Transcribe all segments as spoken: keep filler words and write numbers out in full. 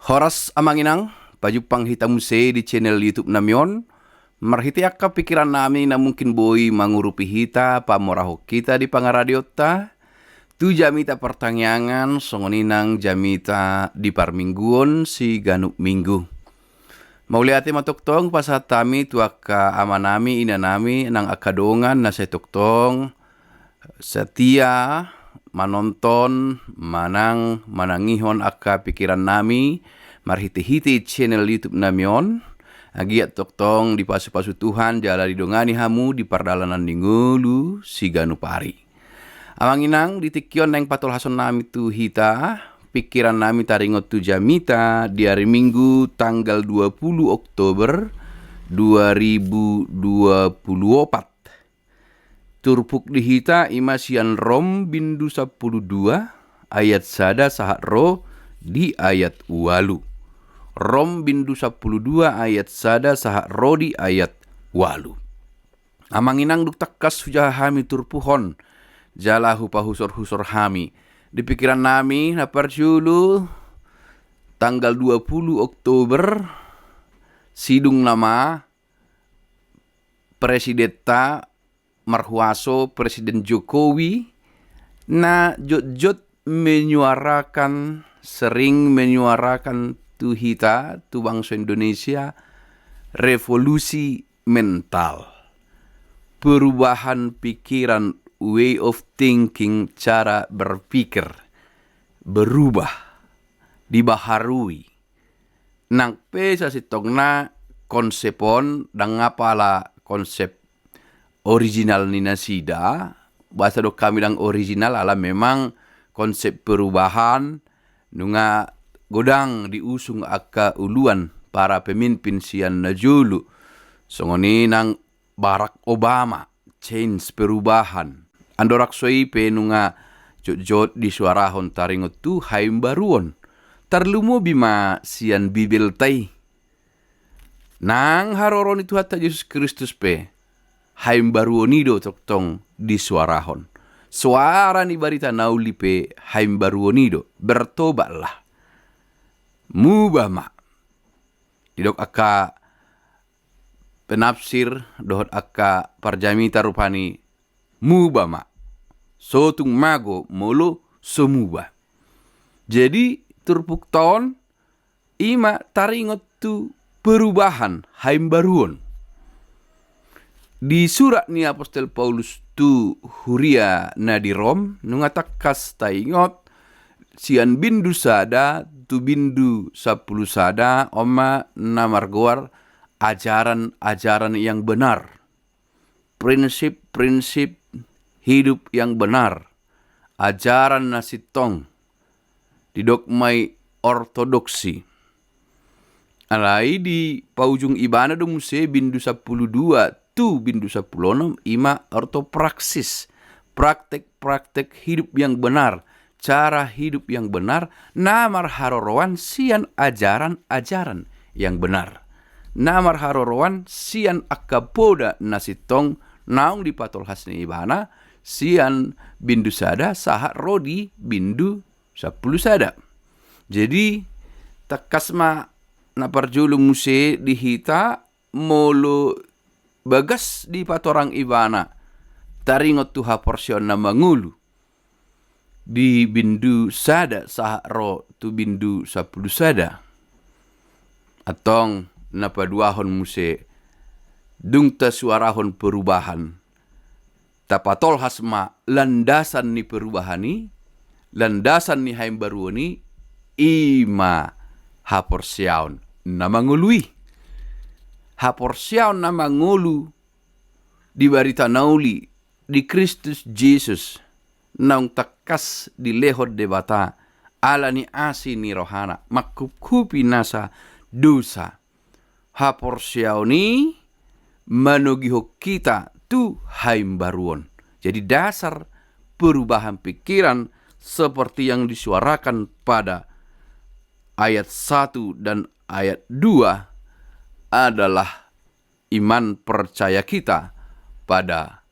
Horas amang inang, pajumpang hita muse di channel YouTube nami on. Marhite angka pikiran nami na mungkin boi mangurupi hita, pamorahon hita di pangaradeonta tu jamita partangiangan, songon i nang jamita di parmingguon siganup minggu. Mauliate ma tongtong pasahat hami tu angka ama nami, ina nami, nang angka dongan na sai tongtong satia manonton, manang manangihon angka pikiran nami marhite-hite channel YouTube nami on. Anggiat tongtong dipasupasu Tuhan jala didongani hamu di pardalanan ni ngolu siganup ari. Amang inang, di tingki on naeng patolhason nami tu hita pikiran nami taringot tu jamita di ari Minggu tanggal dua puluh Oktober dua ribu dua puluh opat. Turpuk di hita i ma sian Rom bindu sampulu dua ayat sada sahat ro di ayat ualu. Rom bindu sampulu dua ayat sada sahat ro di ayat ualu. Amang inang, dung tangkas hujaha hami turpuk on jala hupahusor-husor hami di pikiran nami, na parjolo, tanggal dua puluh Oktober sidung nama presidenta marhuaso, Presiden Jokowi, na jotjot menyuarakan, sering menyuarakan tu hita, tu bangso Indonesia, revolusi mental, perubahan pikiran, way of thinking, cara berpikir, berubah, dibaharui. Nang pe sasintongna konsep on ndang apala konsep original ni nasida, bahasa dok hami ndang original ala memang konsep perubahan nunga godang diusung angka uluan para pemimpin sian na jolo, songon i nang Barack Obama, change, perubahan. Andorang so i pe nunga jotjot disuarahon taringot tu haimbaruon. Tarlumobi ma sian Bibelta i. Nang haroro ni Tuhanta Jesus Kristus pe haimbaruon i do tongtong disuarahon. Suara ni barita na uli pe haimbaruon i do. Bertobatlah. Muba ma. Didok angka penafsir dohot angka parjamita rupani, muba ma. So tung mago molo so muba. Jadi turpukta on i ma taringot tu perubahan, haimbaruon. Di surat ni Apostel Paulus tu huria na di Rom, nunga tangkas taingot, sian bindu sada tu bindu sampulu sada, on ma na margoar ajaran-ajaran yang benar, prinsip-prinsip hidup yang benar, ajaran na sintong, didok ma i ortodoksi. Alai di paujung ibana do muse bindu sampulu dua tu bindu sampulu onom, i ma ortopraksis, praktek-praktek hidup yang benar, cara hidup yang benar, na marharoroan sian ajaran-ajaran yang benar, na marharoroan sian angka poda na sintong naung dipatolhas ni ibana sian bindu sada sahat ro di bindu sampulu sada. Jadi tangkas ma na parjolo muse di hita, molo bagas dipatorang ibana taringot tu haporseaon na mangolu di bindu sada sahat ro tu bindu sampulu sada. Antong na paduahon muse, dung tasuarahon perubahan, tapatolhas ma landasan ni perubahan i, landasan ni haimbaruon i, i ma haporseaon na mangolu i. Haporseaon na mangolu di barita na uli di Kristus Jesus, naung tangkas dilehon Debata ala ni asi ni rohana, mangkuphupi nasa dosa. Haporseaon i manogihon hita tu haimbaruon. Jadi dasar perubahan pikiran seperti yang disuarakan pada ayat satu dan ayat dua adalah iman percaya kita pada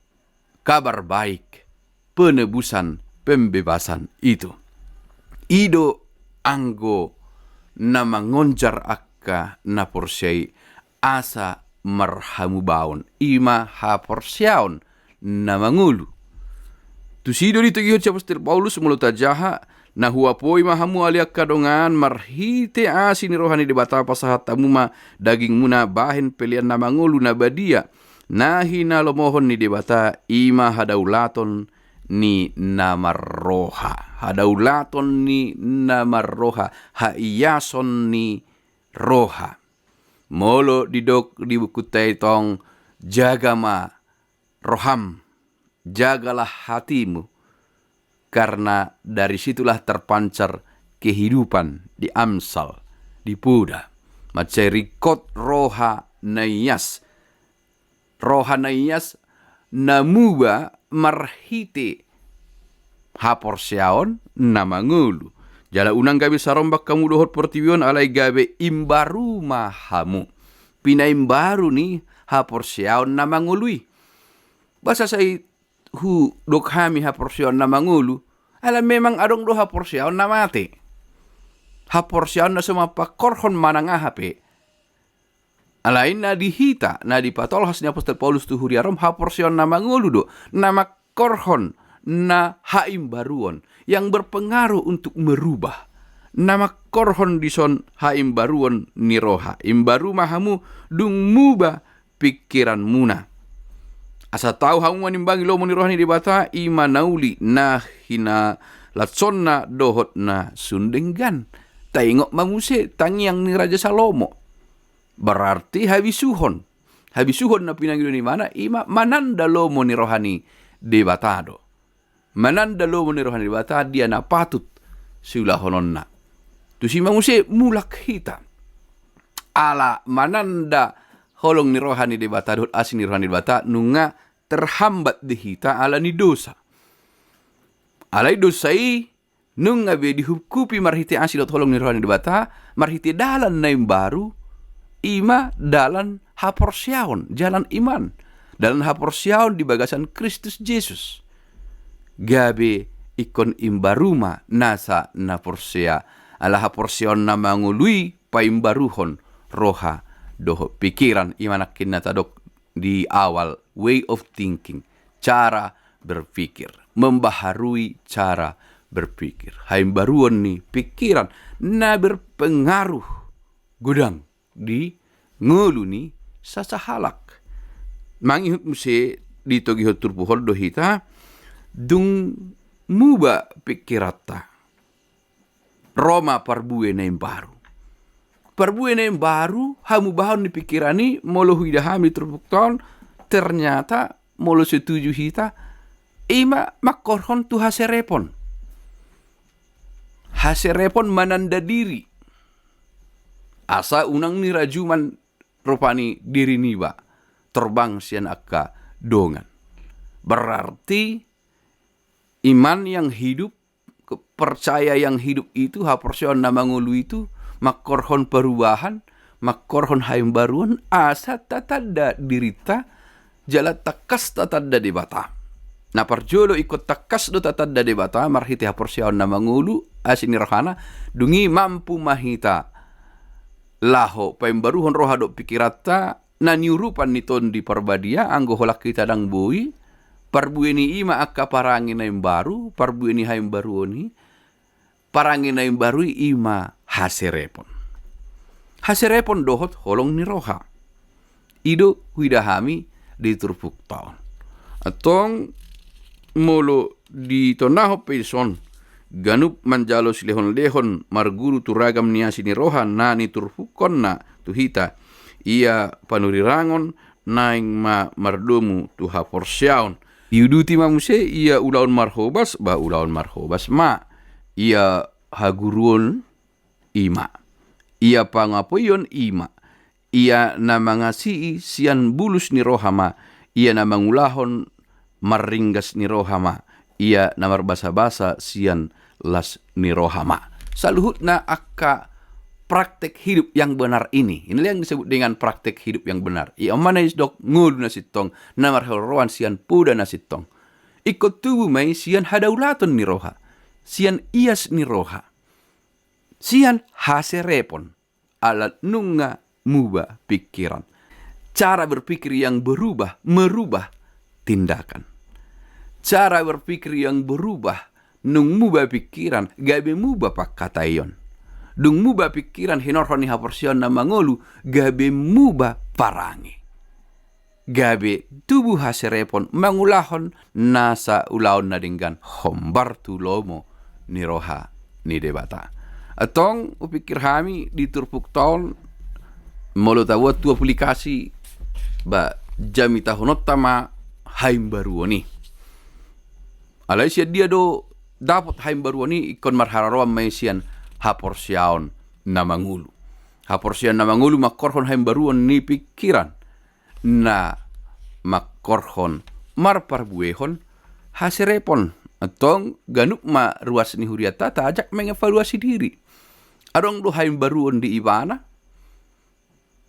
kabar baik penebusan, pembebasan itu. I do anggo na mangonjar angka na porsea i asa marhamubaon, i ma haporseaon na mangolu. Tusi do ditogihon si apostel Paulus molo tajaha, na huapoi ma hamu ale angka dongan, marhite asi ni roha ni Debata pasahat hamu ma dagingmuna bahen pelean na mangolu na badia, na hinalomohon ni Debata, i ma hadaulaton ni na marroha. Hadaulaton ni na marroha, haiason ni roha. Molo didok di bukunta i tong, jaga ma roham, jagalah hatimu, karena dari situlah terpancar kehidupan, di Amsal, di Poda. Mansai ringkot roha na ias, roha na ias na muba marhite haporseaon na mangolu. Jala unang gabe sarombak hamu dohot portibi on, alai gabe imbaru ma hamu, pinaimbaru ni haporseaon na mangolu i. Boasa sai hudok hami haporseaon na mangolu? Ala memang adong do haporseaon na mate, haporseaon na so mampangkorhon manang aha pe. Alai na di hita, na dipatolhas ni apostel Paulus tu huria Rom, haporseaon na mangolu do, na mangkorhon na haimbaruon, yang berpengaruh untuk merubah. Na mangkorhon dison haimbaruon ni roha. Imbaru ma hamu dung muba pingkiranmuna, asa tau hamu manimbangi lomo ni roha ni Debata, i ma na uli, na hinalashonna dohot na sun denggan. Taingot ma muse tangiang ni Raja Salomo. Berarti habisuhon. Habisuhon na pinangido ni ibana, i ma mananda lomo ni roha ni Debata do. Mananda lomo ni roha ni Debata, dia na patut siulahononna. Tusi ma muse mulak hita, ala mananda holong ni roha ni Debata dohot asi ni roha ni Debata, nunga terhambat di hita ala ni dosa. Alai dosa i nunga be dihuphupi marhite asi dohot holong ni roha ni Debata, marhite dalan na imbaru, i ma dalan haporseaon, jalan iman, dalan haporseaon di bagasan Kristus Jesus. Gabe ingkon imbaru ma nasa na porsea, ala haporseaon na mangolu i paimbaruhon roha dohot pingkiran, i ma nangkin na tadok di awal, way of thinking, cara berpikir, membaharui cara berpikir. Haimbaruon ni pingkiran na berpengaruh godang di ngolu ni sasahalak. Mangihut muse ditogihon turpuk on do hita, dung muba pingkiranta, ro ma parbue na imbaru. Parbue na imbaru, hamubaon ni pingkiran i, molo huida hami turpukta on, ternyata molo setuju hita, i ma mangkorhon tu haserepon. Haserepon mananda diri, asa unang nirajuman rupani diri niba torbang sian angka dongan. Berarti iman yang hidup, ke-, percaya yang hidup itu, haporseaon na mangolu itu, mangkorhon perubahan, mangkorhon haimbaruon, asa tatanda dirinta, jala tangkas tatanda Debata. Na parjolo ingkon tangkas do tatanda Debata, marhite haporseaon na mangolu, asi ni rohana, dung i mampu ma hita laho paimbaruhon roha dohot pingkiranta, na niurupan ni Tondi Parbadia, anggo holan hita ndang boi, parbue ni i ma angka parange na imbaru, parbue ni haimbaruon i, parange na imbaru i ma haserepon. Haserepon dohot holong ni roha. I do huida hami di turpukta on. Antong molo ditondahon pe dison, ganup manjalo silehonlehon marguru tu ragam ni asi ni roha na niturpukkonna tu hita, ia panurirang on naeng ma mardomu tu haporseaon. Diuduti ma muse, ia ulaon marhobas, ba ulaon marhobas ma, ia haguruon i ma, ia pangapoion i ma, ia na mangasii sian bulus ni roha ma, ia na mangulahon marringgas ni roha ma, ia na marbasabasa sian las ni roha ma. Saluhutna angka praktek hidup yang benar ini. Inilah yang disebut dengan praktek hidup yang benar. Ia on ma na didok ngolu na sintong, na marharoroan sian poda na sintong. Ingkon tubu ma i sian hadaulaton ni roha, sian ias ni roha. Sian haserepon, ala nunga muba pikiran. Cara berpikir yang berubah, merubah tindakan. Cara berpikir yang berubah, nung muba pikiran, gabe muba pangkataion. Dung muba pikiran hinorhon ni haporseaon na mangolu, gabe muba parange. Gabe tubu haserepon mangulahon nasa ulaon na denggan hombar tu lomo ni roha ni Debata. Antong hupikir hami di turpukta on, molo taboan tu aplikasi, ba jamitahononta ma haimbaruon i. Alai sian dia do dapot haimbaruon i? Ingkon marharoroan ma i sian haporseaon na mangolu. Haporseaon na mangolu mangkorhon haimbaruon ni pikiran, na mangkorhon marparbuehon haserepon. Antong ganup ma ruas ni hurianta taajak mengevaluasi diri. Adong do haimbaruon di ibana?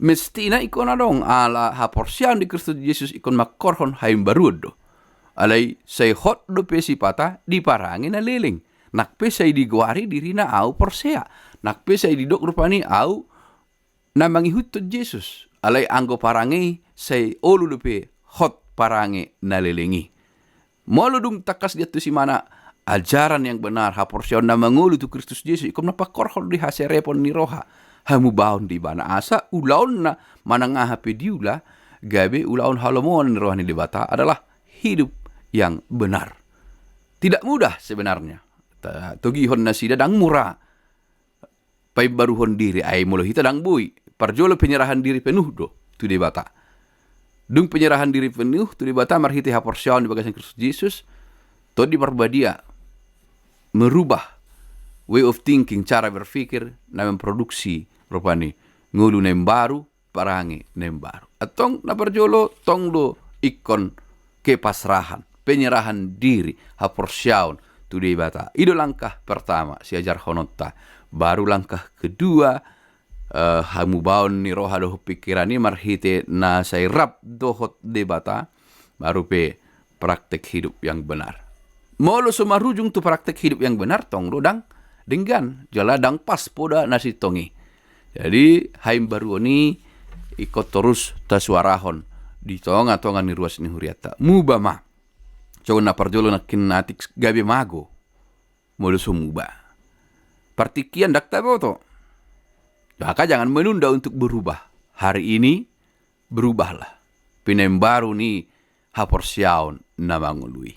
Mestina ingkon adong, ala haporseaon di Kristus Jesus ingkon mangkorhon haimbaruon do. Alai sai hot dope sipata di parange na leleng. Nang pe sai digoari dirina ahu porsea, nang pe sai didok rupani ahu na mangihuthon Jesus. Alai anggo parange i, sai olo dope hot parange na leleng i. Molo dung tangkas diantusi ibana ajaran yang benar, haporseaon na mangolu tu Kristus Jesus, ingkon mangkorhon do i haserepon ni roha, hamubaon di ibana, asa ulaonna manang aha pe diula, gabe ulaon halomoan ni roha ni Debata adalah hidup yang benar. Tidak mudah sebenarnya. Ta-, togihon nasida ndang mura paimbaruhon diri, ai molo hita ndang boi. Parjolo penyerahan diri penuh do tu Debata. Dung penyerahan diri penuh tu Debata marhite haporseaon di bagasan Kristus Jesus, Tondi Parbadia merubah way of thinking, cara berpikir, na memproduksi rupani ngolu na imbaru, parange na imbaru. Antong na parjolo tong do ingkon kepasrahan, penyerahan diri, haporseaon tu Debata. I do langkah pertama siajarhononta. Baru langkah kedua, eh, hamubaon ni roha dohot pikiran i marhite na sai rap dohot Debata, baru pe praktek hidup yang benar. Molo so marujung tu praktek hidup yang benar, tong do ndang denggan, jala ndang pas poda na sintong i. Jadi, haimbaruon i ingkon torus tasuarahon di tongatonga ni ruas ni hurianta. Muba ma. Songon na parjolo nangkin atik, gabe mago molo so muba. Partingkian ndang taboto. Maka jangan menunda untuk berubah. Hari ini, berubahlah. Pinaimbaru ni haporseaon na mangolu i.